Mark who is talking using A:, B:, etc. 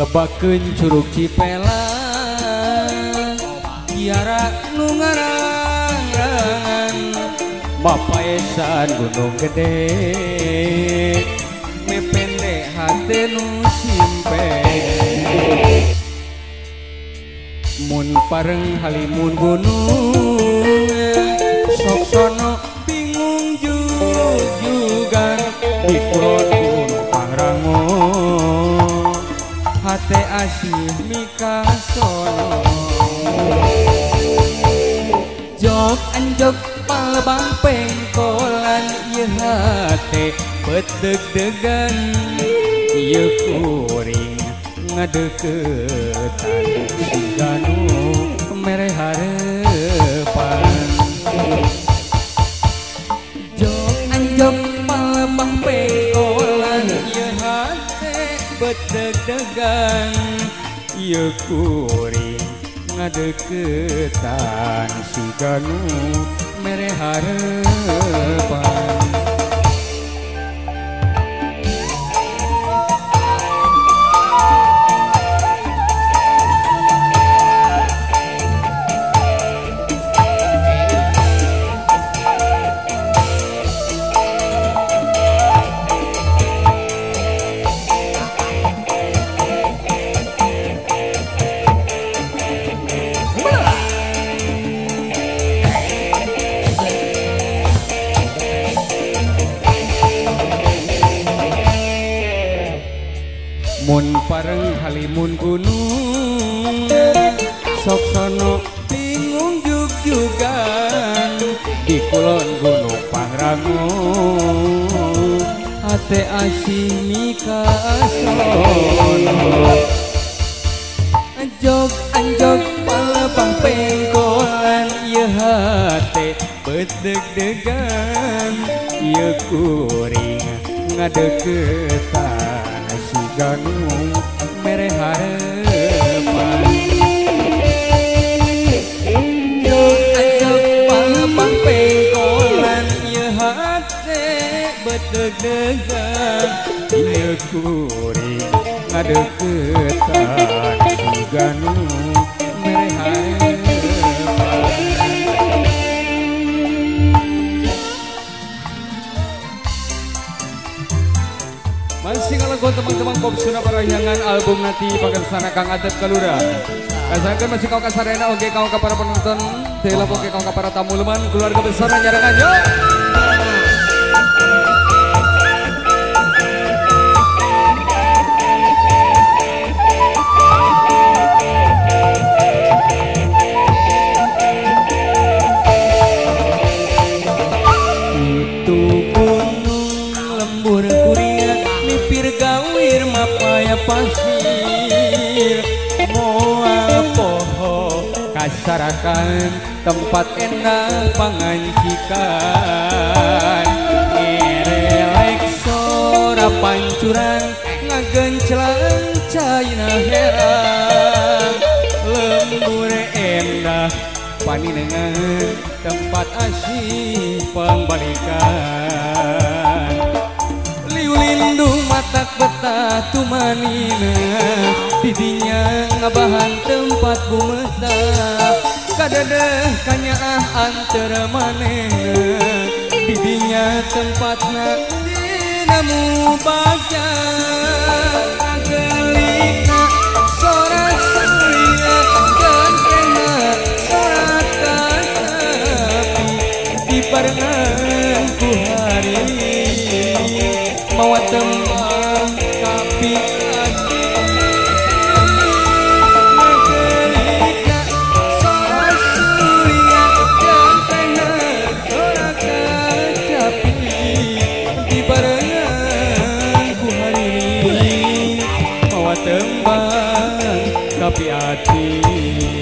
A: Lebakeun Curug Cipela Kiara nu ngarang-rangan Mapaesan Gunung Gede mepende hate nu simpe mun pareng halimun gunung sok sono bingung jujugan di kulon Gunung Pangrango hate asih mikasono jok anjok palebang pengkolan ieu hate bedeg-degan ieu kuring ngadeukeutan siga nu mere harepan jok anjok palebang pengkolan ieu hate bedeg-degan ieu kuring ngadeukeutan siga nu mere harepan. Mun pareng halimun gunung sok sono bingung jug-jugan di kulon Gunung Pangrango hate asih mikasono anjog anjog palebang pengkolan ieu hate bedeg-degan ieu kuring ngadeukeutan siga nu mere harepan jog anjog palebang pengkolan ieu hate bedeg-degan ieu kuring ngadeukeutan siga nu mere harepan. Masih ngalagon teman-teman Pop Sunda Parahyangan album nanti pagarsana Kang Atep Kalura. Kasakan masih kau kasarena oke kau ka para penonton, telap oke kau ka para tamu leman keluarga besar nyarengan yo. Itu gunung lembur kuria mipir gawir mapaya pasir moal poho kasarakan tempat enak pangancikan ngerelek sora pancuran ngagenclang caina herang lembur endah paninengan tempat asih pangbalikan lindung matak betah tumanina didinya ngabahan tempat bumetah kadadeh kanyaah antara manehna didinya tempatna dinamu bagja agelikna sorak surya gantengna sorak kacapi dibarengan ku hari mawa tembang kapi ati ngagelikna sorak surya gantengna sorak kacapi dibarengan ku hari mawa tembang kapi ati.